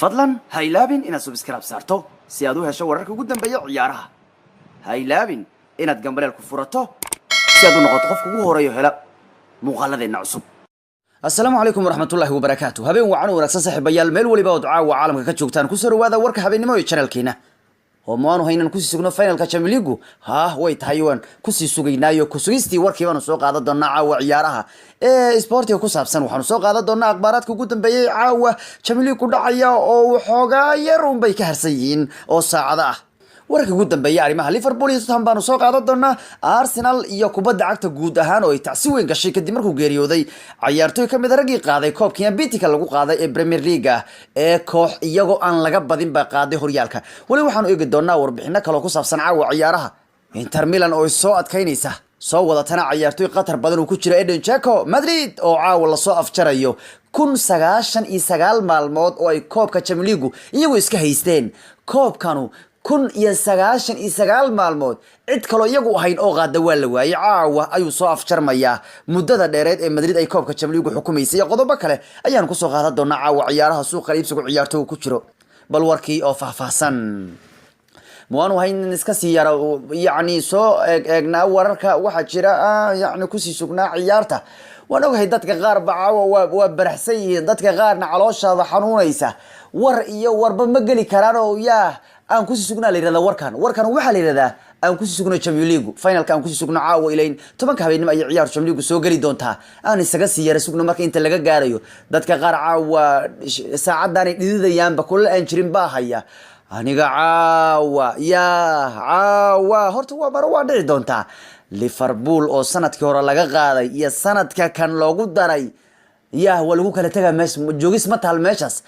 Fadlan ha ilaabin inaad subscribe saarto si aad u hesho wararka ugu dambeeya ciyaaraha. Ha ilaabin inaad gambaleel ku furato si aad u noqoto qofka ugu horeeyo hela muuqaaladeenna cusub. Asalaamu calaykum waraxmatullaahi wabarakaatu. Habeen wacan oo wanaagsan, saaxiibayaal, meel weliba ood caawa caalamka ka joogtaan. Kusoo dhawaada warka habeennimo ee channelkeena. Oo maanu haynan kusii sugno finalka Champions League? Ha, way tahay, waan kusii sugaynaayo. Kusugistii warkii baanu soo qaadan doonaa caawa ciyaaraha ee sportiga ku saabsan. Waxaanu soo qaadan doonaa akhbaaraadka ugu dambeeyay caawa Champions League ku dhacaya, oo waxoogaa yar un bay ka harsan yihiin oo saacado ah. Wararka ugu dambeeya arrimaha Liverpool iyo Tottenham baanu soo qaadan doonaa. Arsenal iyo kubadda cagta guud ahaan oo ay tacsi weyn gashay kadib markuu geeriyooday cayaartooy kamid a raggii qaaday koobkii unbeatenka lagu qaaday ee Premier League ah, ee koox iyagoo aan laga badin ba qaaday horyaalka. Weli waxaanu eegi doonaa warbixino kaloo ku saabsan caawa ciyaaraha. Inter Milan oo soo adkaynaysa, soo wadatana cayaartooy khatar badan uu ku jiro Edin Dzeko. Madrid oo caawa lasoo afjarayo 1099 maalmood oo ay koobka Champions League iyagoo iska haysteen. Koobkanu 1099 maalmood cid kaloo iyagu ahayn oo qaada waa la waayey. Caawa ayuu soo afjarmayaa muddada dheereed ee Madrid ay koobka Champions League xukumaysay, iyo qodobo kale ayaan kusoo qaadan doonaa caawa ciyaaraha, suuqa iibsigu ciyaartooga ku jiro. Bal warkii oo faahfaahsan. Mawaanu haynin iska sii yara, yacni soo eeg eegnaa wararka waxaa jira, yacni kusii sugnaa ciyaarta. Waan ogahay dadka qaar ba caawa waa baraxsan yihiin, dadka qaarna calooshaada xanuunaysa, war iyo warba ma geli karaan. Oo yaa aan kusii sugnaa la yihahdaa warkan? Warkan waxaa la yihahdaa aan kusii sugno Champions League finalka, aan kusii sugno caawa. Ilayn 10-ka habeenimo ayay ciyaar Champions League soo geli doontaa. Aan isaga sii yara sugno marka inta laga gaarayo. Dadka qaar caawa saacaddaanay dhididayaanba, kulal aan jirin baa haya. Aniga caawa yaa caawa horta waa maro, waa dhici doontaa. Liverpool oo sanadkii hore laga qaaday iyo sanadka kan loogu daray, yah, waa lagu kala tegaa. Meesha joogis ma tahal. Meeshaas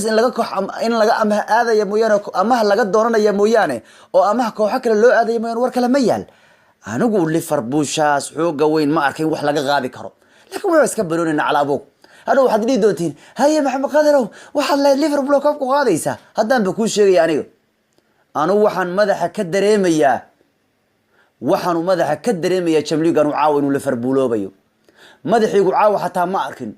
in laga koox in laga amaha aadaya mooyaane, amaha laga doonanaya mooyaane, oo amaha kooxo kale loo aadaya mooyaane, war kale ma yaal. Anigu Liverpoolshaas xooga weyn ma arkin wax laga qaadi karo, laakiin wuxuu iska banoonayna calaabog. Hadhow waxaad dhihi doontiin: "Haye Maxamed Qadarow, waxaad lahayd Liverpool oo koobku qaadaysaa." Haddaan ba kuu sheegaya, aniga anugu waxaan madaxa ka dareemayaa, waxaanu madaxa ka dareemayaa Champions League anu caawa inuu Liverpooloobayo. Madaxiigu caawa xataa ma arkin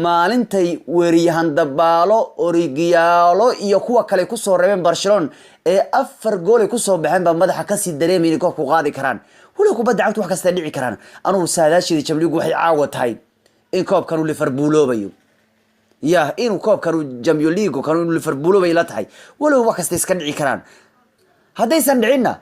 maalintay weeriyahan dabaalo, origiyaalo iyo kuwa kale kusoo reebeen Barcelona ee 4 gool ay kusoo baxeen baa madaxa kasii dareemay inay koobku qaadi karaan. Weliba kubadda cagtu wax kasta dhici karaan. Anugu saadaasheeda Champions League waxay caawa tahay in koobkanu Liverpooloobayo, ya inuu koobkanu Champions League kanu inuu Liverpooloobay la tahay. Weliba wax kasta iska dhici karaan. Haddaysan dhicinna,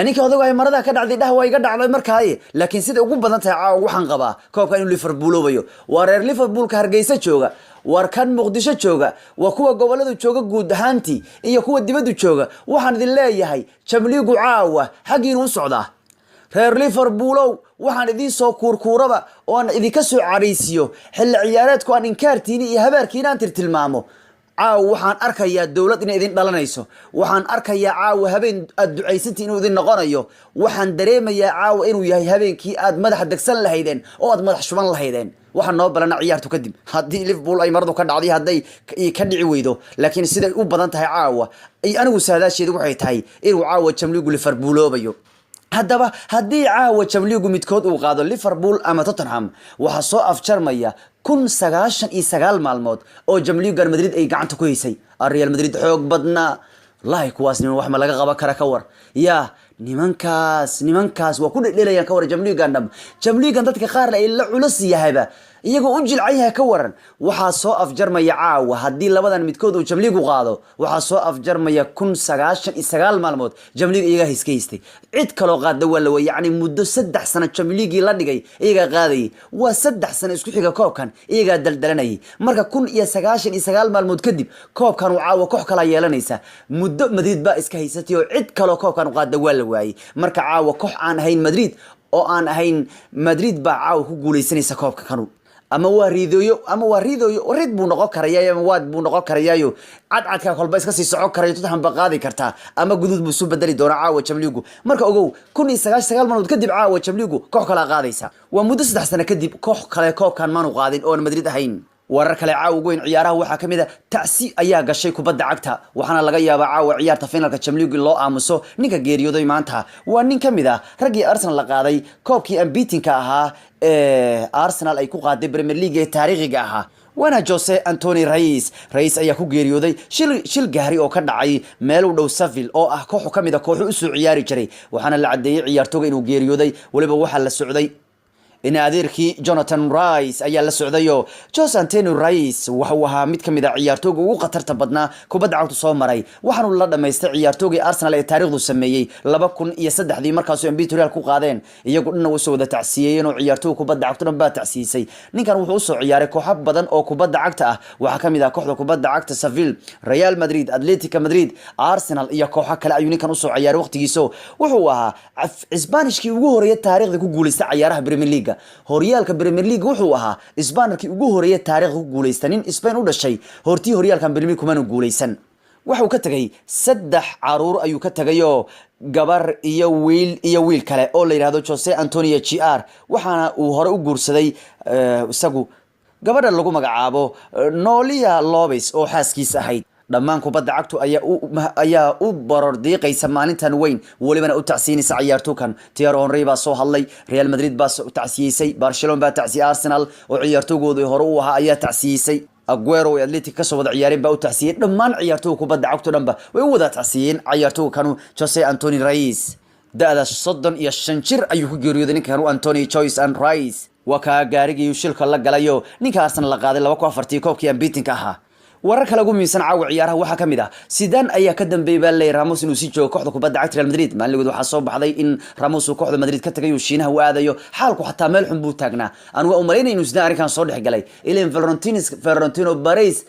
ninkii odagu ay marada ka dhacday dhah, waa iga dhacday markaaye. Laakiin sida ugu badan tahay caawa waxaan qabaa koobka inuu Liverpooloobayo. Waa reer Liverpoolka Hargeysa jooga, war kan Muqdisho jooga, waa kuwa goboladu jooga guud ahaantii iyo kuwa dibaddu jooga, waxaan idin leeyahay Champions League caawa xaggiinu u socdaa. Reer Liverpoolow, waxaan idiin soo kuurkuuraba oo aan idinka soo cadhaysiiyo xilli ciyaareedku, aan inkaartiini iyo habaarkiina aan tirtilmaamo. Caawa waxaan arkayaa dowlad inay idin dhalanayso. Waxaan arkayaa caawa habeen aad ducaysantii inuu idin noqonayo. Waxaan dareemayaa caawa inuu yahay habeenkii aad madaxa degsan lahaydeen oo aad madax shuban lahaydeen. Waxaa noo balana ciyaartu kadib haddii Liverpool ay maradu ka dhacday, hadday ka dhici weydo. Laakiin siday u badan tahay caawa, anigu saadaasheedu waxay tahay inuu caawa Champions League Liverpooloobayo. Haddaba haddii caawa Champions League midkood uu qaado, Liverpool ama Tottenham, waxaa soo afjarmaya 1099 maalmood oo Champions League Madrid ay gacanta ku haysay. Real Madrid xoog badnaa wallahi, kuwaas niman wax ma laga qaban kara? Ka war ya nimankaas waa ku dhedhelayaan. Ka war Champions League dham, Champions League dadka qaarna ay la culus yahayba, iyagoo u jilcan yahay. Ka waran, waxaa soo afjarmaya caawa haddii labadan midkood uu Champions League qaado, waxaa soo afjarmaya 1099 maalmood Champions League iyagaa hiska haystay. Cid kaloo qaada waa la waayay. Yacni muddo 3 sano Champions League la dhigay iyagaa qaadayay. Waa 3 sano isku xiga koobkan iyagaa daldalanayay. Marka 1099 maalmood kadib koobkan uu caawa koox kalaa yeelanaysa. Muddo Madrid baa iska haysatay oo cid kaloo koobkan u qaada waa la waayay. Marka caawa koox aan ahayn Madrid, oo aan ahayn Madrid, baa caawa ku guuleysanaysa koobka kanu. Ama waa riidooyo, ama waa riidooyo, rid buu noqon karayaayo, ama waad buu noqon karayaayo, cadcadka kolba iska sii socon karayo, Tottenham ba qaadi kartaa, ama guduud buu isu bedeli doonaa caawa Champions League. Marka ogow, 1099 maalmood kadib caawa Champions League koox kalaa qaadaysa. Waa muddo 3 sano kadib koox kale koobkan maanu qaadin oon Madrid ahayn. Warar kale caawa ugu weyn ciyaaraha waxaa ka mid a tacsi ayaa gashay kubadda cagta, waxaana laga yaabaa caawa ciyaarta finalka Champions League loo aamuso ninka geeriyooday maanta. Waa nin ka mid ah raggii Arsenal la qaaday koobkii unbeatenka ahaa ee Arsenal ay ku qaaday Premier League ee taariikhiga ahaa. Waana Jose Antony Rais. Rais ayaa ku geeriyooday shil gaari oo ka dhacay meel u dhow Seville, oo ah koox ka mid a kooxu usoo ciyaari jiray. Waxaana la caddeeyey ciyaartooga inuu geeriyooday. Weliba waxaa la socday in adeerkii Jonathan Rice ayaa la socdayo. Jose Antonio Rice waxa uu ahaa mid ka mid a ciyaartooga ugu khatarta badnaa kubadda cagtu soo maray. Waxaanu la dhamaystay ciyaartoogii Arsenal ee taariikhdu sameeyey 2003-dii, markaasuu unbeaten Real ku qaadeen. Iyagu dhanna usoo wada tacsiyeeyeen oo ciyaartooga kubadda cagtu dhan baa tacsiisay. Ninkan wuxuu usoo ciyaaray kooxo badan oo kubadda cagta ah. Waxaa ka mid ah kooxda kubadda cagta Seville, Real Madrid, Atletico Madrid, Arsenal iyo kooxo kale ayuu ninkan usoo ciyaaray. Waqtigiiso wuxuu ahaa Isbaanishkii ugu horeeyay taariikhda ku guuleysta cayaaraha Premier League, horyaalka Premier League. Wuxuu ahaa Isbaanarkii ugu horeeyay taariikhda ku guuleysta. Nin Spain u dhashay hortii horyaalkan Premier League kumana guuleysan. Waxuu ka tegay saddex caruur ayuu ka tegayoo, gabar iyo wiil iyo wiil kale oo la yidhahdo Jose Antonio Jr. Waxaana uu hore u guursaday isagu gabadha lagu magacaabo Noelia Lopez oo xaaskiisa ahayd. Dhammaan kubadda cagtu ayaa u baroor diiqaysa maalintan weyn, welibana u tacsiinaysa ciyaartookan. Thierry Henry baa soo hadlay, Real Madrid baa tacsiyeysay, Barcelona baa tacsiyey, Arsenal oo ciyaartoogoodii hore u ahaa ayaa tacsiyeysay, Aguero ay Atletic kasoo wada ciyaareen baa u tacsiyey. Dhammaan ciyaartooga kubadda cagto dhanba way u wada tacsiyeen ciyaartooga kanu Jose Antony Rais. Da-da 35 jir ayuu ku geeriyooday ninkanu Antony Joyce and Rice. Waa kaa gaarigii shilka la galayo ninka Arsenal la qaaday 2004-tii koobkii unbeaten-ka ahaa. Warar kale ugu muhiimsan caawa ciyaaraha waxaa ka mid ah, Zidane ayaa ka dambeeyay baa leeyahay Ramos inuu sii joogo kooxda kubadda cagta Real Madrid. Maalingood waxaa soo baxday in Ramos uu kooxda Madrid ka tagay, uu Shiinaha u aadayo. Xaalku xataa meel xun buu taagnaa. Anigu waa umalaynay inuu Zidane arrinkan soo dhex galay, ilan Florentino Perez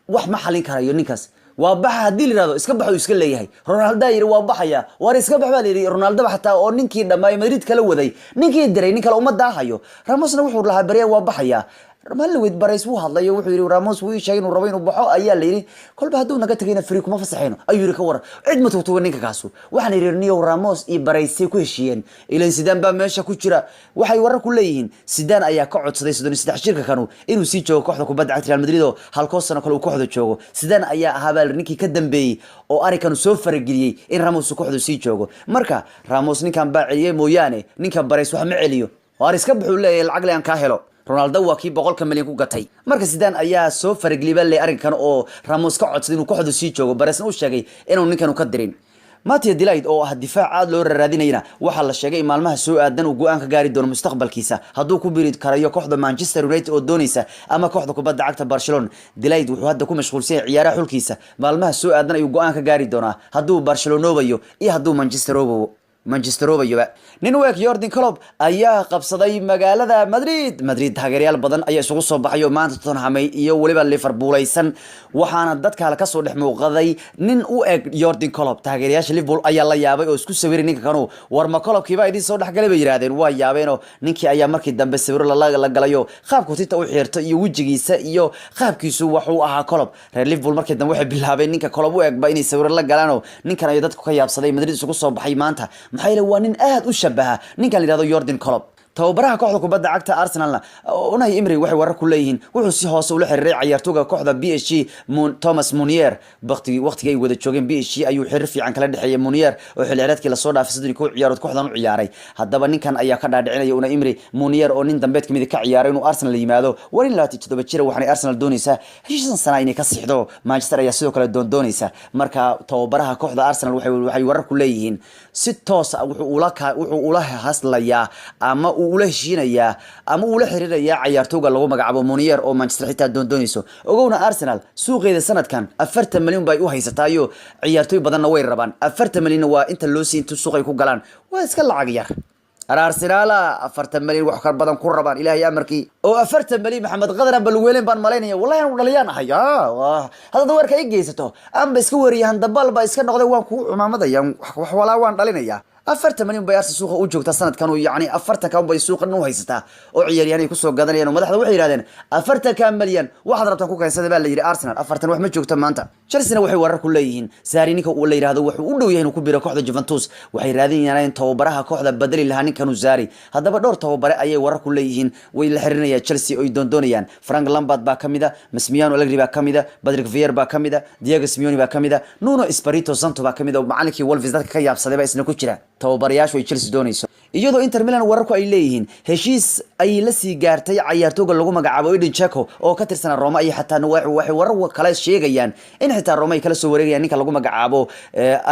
wax ma xalin karayo. Ninkaas waa baxa haddii la yihahdo iska bax, uu iska leeyahay. Ronaldo yidhi waa baxaya, waar iska bax baa la yidhi. Ronaldoba xataa oo ninkii dhammaay Madrid kala waday, ninkii diray, nin kale uma daahayo. Ramosna wuxuu lahaa barya waa baxaya. Maalin Perez wuu hadlay oo wuxuu yidhi Ramos wuu ii sheegay inuu rabo inuu baxo ayaa la yidhi. Kolba hadduu naga tagayna free kuma fasaxayno ayuu yidhi. Ka waran cid ma tugtuga ninka kaasu? Waxaan yidhi niyow, Ramos iyo Perez ku heshiiyeen, ilan Zidane baa meesha ku jira. Waxay warar ku leeyihiin Zidane ayaa ka codsaday 33 jirka kanu inuu sii joogo kooxda kubadda cagta Real Madrid oo halkoo sano kale uu kooxda joogo. Zidane ayaa ahaa baa ninkii ka dambeeyey oo arrinkanu soo farageliyey in Ramos uu kooxdu sii joogo. Marka Ramos ninkan baa celiyey mooyaane, ninka Perez wax ma celiyo. Waar iska buxuu leeyahay, lacag le aan kaa helo. Ronaldo waa kii 100-ka milyan ku gatay. Marka Zidane ayaa soo farageliyay baa leeyahay arrinkan oo Ramos ka codsaday inuu kooxdu sii joogo, Perezna u sheegay inuu ninkanu ka dirin. Matthijs de Ligt oo ah difaac aad loo raraadinayna waxaa la sheegay in maalmaha soo aadan uu go-aan ka gaari doono mustaqbalkiisa, hadduu ku biri karayo kooxda Manchester United oo doonaysa ama kooxda kubadda cagta Barcelona. De Ligt wuxuu hadda ku mashquulsan yahay ciyaaraha xulkiisa. Maalmaha soo aadan ayuu go-aan ka gaari doonaa hadduu Barcelonobayo iyo hadduu Manchesterobayoba. Nin u eg Jurgen Klopp ayaa qabsaday magaalada Madrid. Madrid taageerayaal badan ayaa isugu soo baxay oo maanta Tottenham iyo weliba Liverpoolaysan. Waxaana dadka kale kasoo dhex muuqaday nin u eg Jurgen Klopp. Taageerayaasha Liverpool ayaa la yaabay oo isku sawiray ninka kanu. War ma Kloppkiibaa idin soo dhexgalay bay yidhahdeen. Waa yaabeenoo ninkii ayaa markii dambe sawiro la galayo. Qaabku tinta u xiirto iyo wejigiisa iyo qaabkiisu waxuu ahaa Klopp. Reer Liverpool markii dambe waxay bilaabeen ninka Klopp u egba inay sawiro la galaanoo ninkan ayaa dadku ka yaabsaday Madrid isugu soo baxay maanta. Maxaa yeele waa nin aad u shabaha ninkan la yihahdo Jurgen Klopp. Tababaraha kooxda kubadda cagta Arsenalna Unai Emery waxay warar ku leeyihiin wuxuu si hoose ula xiriiray ciyaartooga kooxda PSG Thomas Meunier. Waqtigii waqtigii ay wada joogeen PSG ayuu xiriir fiican kala dhexeeyay Meunier, oo xilli ciyaareedkii lasoo dhaafay 31 ciyaarood kooxdan u ciyaaray. Haddaba ninkan ayaa ka dhaadhicinaya Unai Emery Meunier, oo nin dambeed kamid ka ciyaaray, inuu Arsenal yimaado. Waa nin 27 jira, waxaanay Arsenal doonaysaa heshiis 5 sana inay ka sixdo. Manchester ayaa sidoo kale doondoonaysa. Marka tababaraha kooxda Arsenal waxay warar ku leeyihiin si toos ah wuxuu ula haslayaa ama uu ula heshiinayaa ama uu ula xiriirayaa ciyaartooga lagu magacaabo Meunier oo Manchester xitaa doondoonayso. Ogowna Arsenal suuqeeda sanadkan 40 milyan bay u haysataayo, ciyaartooy badanna way rabaan. 40 milyanna waa inta loo sii inta suuq ay ku galaan, waa iska lacag yar. Arsenal 40 milyan wax ka badan ku rabaan, Ilaahay amarkii, oo 40 milyan Maxamed Qadar aan balweelen baan malaynaya. Wallahi anu dhaliyaan ahay. Haddaad weerka i geysato anba iska weeriyahan dabal ba iska noqday, waan kugu cumaamadaya, wax walaa waan dhalinaya. 40 milyan bay Arsenal suuqa u joogtaa sanadkan, yacni 40-kan bay suuqan u haysataa oo ciyaaryahan ay kusoo gadanayaan. Oo madaxda waxay yidhahdeen 40-ka milyan waxaad rabtaan ku keensada baa la yidhi. Arsenal 40 wax ma joogto maanta. Chelsea waxay warar ku leeyihiin Sarri, ninka uu la yidhahdo, wuxuu u dhow yahay inuu ku biro kooxda Juventus. Waxay raadinayaan tababaraha kooxda badali lahaa ninkanu Sarri. Haddaba dhowr tababare ayay warar ku leeyihiin way la xirinayaan Chelsea oo ay doondoonayaan. Frank Lampard baa kamid a, Massimiliano Allegri baa kamid a, Patrick Vieira baa kamid a, Diego Simeone baa kamid a, Nuno Espirito Santo baa kamid a, oo macalinkii Wolves dadka ka yaabsaday baa isna ku jira. Tababarayaashu ay Chelsea doonayso, iyadoo Inter Milan wararku ay leeyihiin heshiis ay la sii gaartay cayaartooga lagu magacaabo Edin Dzeko oo ka tirsanaa Roma. Iyo xataa waxay warar kale sheegayaan in xitaa Roma ay kala soo wareegayaan ninka lagu magacaabo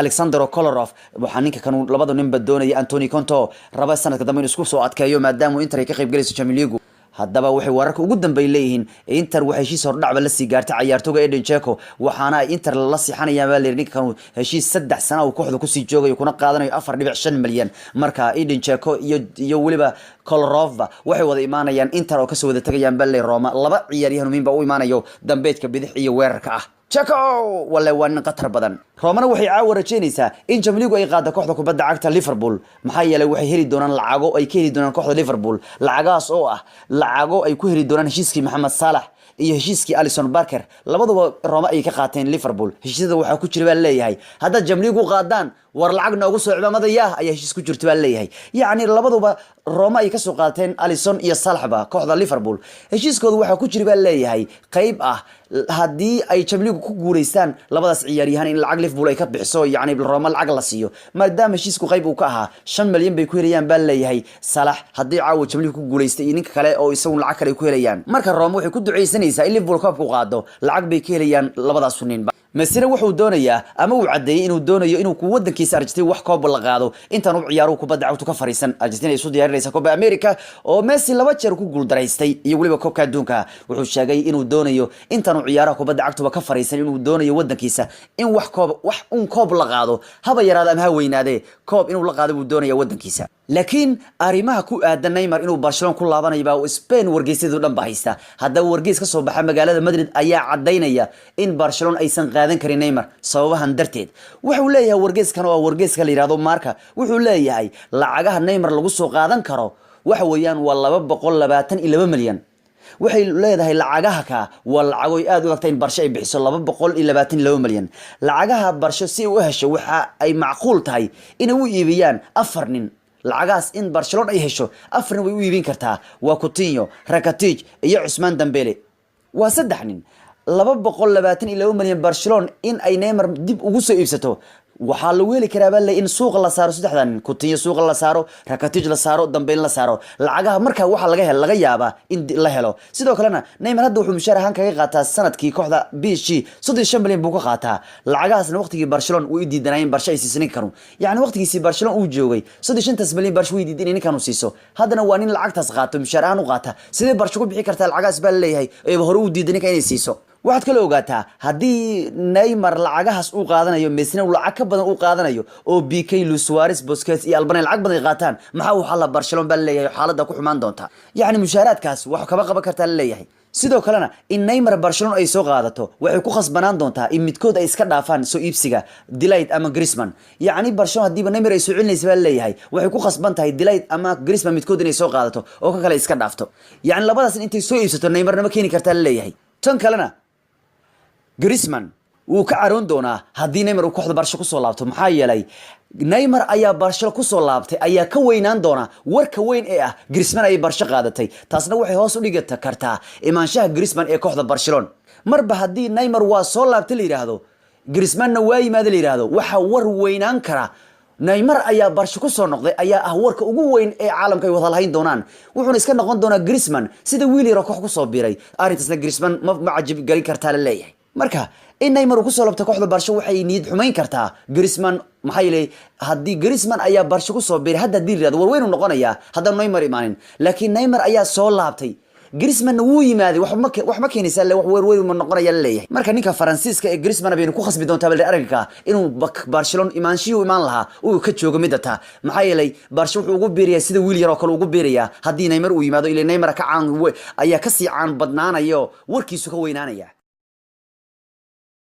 Alexandro Kolarov. Waxaa ninka kan labada ninba doonaya Antoni Conte, raba sanadka dambe inuu isku soo adkeeyo maadaama Inter ay ka qayb galayso Champions League. Haddaba waxay wararka ugu dambey leeyihiin Inter waxay heshiis hordhacba la sii gaartay cayaartooga Edin Dzeko, waxaana ay Inter la siixanayaan baa layidhi ninka kan heshiis 3 sana uu kooxda kusii joogayo, kuna qaadanayo 4.5 milyan. Marka Edin Dzeko iyo weliba Kolarova waxay wada imaanayaan Inter oo kasoo wada tegayaan baa layidhi Roma. Laba ciyaaryahan muhiim baa u imaanayo, dambeedka bidix iyo weerarka ah. Dzeko walle waa nin khatar badan. Romana waxay caawa rajaynaysaa in Champions League ay qaado kooxda kubadda cagta Liverpool, maxaa yeelay waxay heli doonaan lacago ay ka heli doonaan kooxda Liverpool, lacagahaas oo ah lacago ay ku heli doonaan heshiiskii Maxamed Salah iyo heshiiskii Alison Barker. Labaduba Roma ay ka qaateen Liverpool. Heshiisyada waxaa ku jira baa leeyahay, haddaad Champions League u qaadaan, war lacag noogu soo cimamadaya ayaa heshiis ku jirta baa leeyahay. Yacni labaduba Roma ay kasoo qaateen, Alison iyo Salahba, kooxda Liverpool. Heshiiskooda waxaa ku jira baa leeyahay qayb ah haddii ay Champions League ku guuleystaan labadaas ciyaaryahan in lacag Liverpool ay ka bixiso, yacni Roma lacag la siiyo, maadaama heshiisku qayb uu ka ahaa. 5 milyan bay ku helayaan baa leeyahay Salah haddii caawa Champions League ku guuleystay, iyo ninka kale oo isagu lacag kale ay ku helayaan. Marka Roma waxay ku duceysanaysaa in Liverpool koobka u qaado, lacag bay ka helayaan labadaas ninba. Messina wuxuu doonayaa ama uu caddeeyey inuu doonayo inuu ku wadankiisa Argentina wax koob la qaado intaan u ciyaaruhu kubadda cagtu ka fariisan. Argentina ay isu diyaarinaysa Copa America oo Messi laba jeer ku guuldaraystay iyo weliba koobka adduunka. Wuxuu sheegay inuu doonayo intaanu ciyaaraha kubadda cagtuba ka fariisan inuu doonayo wadankiisa in wax koob, wax un koob la qaado, haba yaraado ama ha weynaadee, koob inuu la qaado buu doonaya wadankiisa. Laakiin arrimaha ku aadan Neymar inuu Barcelona ku laabanayo baa Spain wargeysyadu dhan ba haysta. Haddaba wargeys ka soo baxa magaalada Madrid ayaa caddaynaya in Barcelona aysan qaadan karin Neymar sababahan darteed. Wuxuu leeyahay wargeyskan oo wargeyska la yihahdo Marca, wuxuu leeyahay lacagaha Neymar lagu soo qaadan karo waxa weeyaan waa 222 milyan. Waxay leedahay lacagaha ka waa lacagoy aada u adagta in Barsho ay bixiso 222 milyan. Lacagaha Barsho si u hesho waxa ay macquul tahay inay u iibiyaan afar nin. Lacagahaas in Barcelona ay hesho, afar nin way u iibin kartaa: waa Coutinho, Rakitic iyo Cusmaan Dembele, waa saddex nin. 222 milyan Barcelona in ay Neymar dib ugu soo iibsato waxaa lagu heli karaa baa le in suuqa la saaro saddexda nin: Coutinho suuqa la saaro, Rakitic la saaro, Dembele la saaro. Lacagaha markaa waxaa laga hel laga yaabaa in la helo. Sidoo kalena Neymar hadda wuxuu mushaar ahaan kaga qaataa sanadkii kooxda PSG 35 milyan buu ka qaataa. Lacagahaasna waqtigii Barcelona way u diidanayeen Barsha ay siiso ninkanu. Yacni waqtigiisii Barcelona uu joogay 35-taas milyan Barsha way diidan in ninkanu siiso. Haddana waa nin lacagtaas qaato, mushaar ahaan u qaata. Sidee Barsha ku bixi kartaa lacagahaas baa laleeyahay, eeba hore u diiday ninka inay siiso? Waxaad kala ogaataa haddii Neymar lacagahaas uu qaadanayo, Messina uu lacag ka badan uu qaadanayo, oo Pique, Luis Suarez, Busquets iyo Alba lacag badan ay qaataan, maxaa uu xalla Barcelona baa laleeyahay? Xaaladda ku xumaan doonta, yacni mushaaraadkaas wax kama qaban kartaa laleeyahay. Sidoo kalena in Neymar Barcelona ay soo qaadato waxay ku khasbanaan doontaa in midkood ay iska dhaafaan soo iibsiga De Ligt ama Griezmann. Yacni Barcelona haddiiba Neymar ay soo celinaysa baa laleeyahay, waxay ku khasban tahay De Ligt ama Griezmann midkood inay soo qaadato oo ka kale iska dhaafto. Yacni labadaas intay soo iibsato Neymarna ma keeni kartaa laleeyahay. Tan kalena Griezmann wuu ka caroon doonaa haddii Neymar uu kooxda Barsha kusoo laabto, maxaa yeelay Neymar ayaa Barsha kusoo laabtay ayaa ka weynaan doona warka weyn ee ah Griezmann ayay Barsha qaadatay. Taasna waxay hoos u dhigi kartaa imaanshaha Griezmann ee kooxda Barcelona. Marba haddii Neymar waa soo laabtay la yidhaahdo, Griezmannna waa yimaada la yidhaahdo, waxaa war weynaan kara Neymar ayaa Barsha kusoo noqday ayaa ah warka ugu weyn ee caalamka ay wada lahayn doonaan. Wuxuuna iska noqon doonaa Griezmann sida wiil yaro koox kusoo biiray. Arrintaasna Griezmann ma cajib gelin kartaa la leeyahay. Marka in Neymar uu kusoo laabto kooxda Barsha waxay niyad xumayn kartaa Griezmann, maxaa yeelay haddii Griezmann ayaa Barsha kusoo biiray hadda haddii la yihahdo, war weyn uu noqonayaa haddaan Neymar imaanin. Laakiin Neymar ayaa soo laabtay, Griezmannna wuu yimaaday, wax ma keenaysaa le, wax weer weyn ma noqonaya la leeyahay. Marka ninka Faransiiska ee Griezmann baynu ku khasbi doontaa bal arrinka inuu Barcelona imaanshihii u imaan lahaa uu ka joogo midda taa, maxaa yeelay Barca wuxuu ugu biirayaa sida wiil yar oo kale ugu biirayaa haddii Neymar uu yimaado, ilaa Neymar ka caan ayaa kasii caan badnaanayo, warkiisu ka weynaanaya.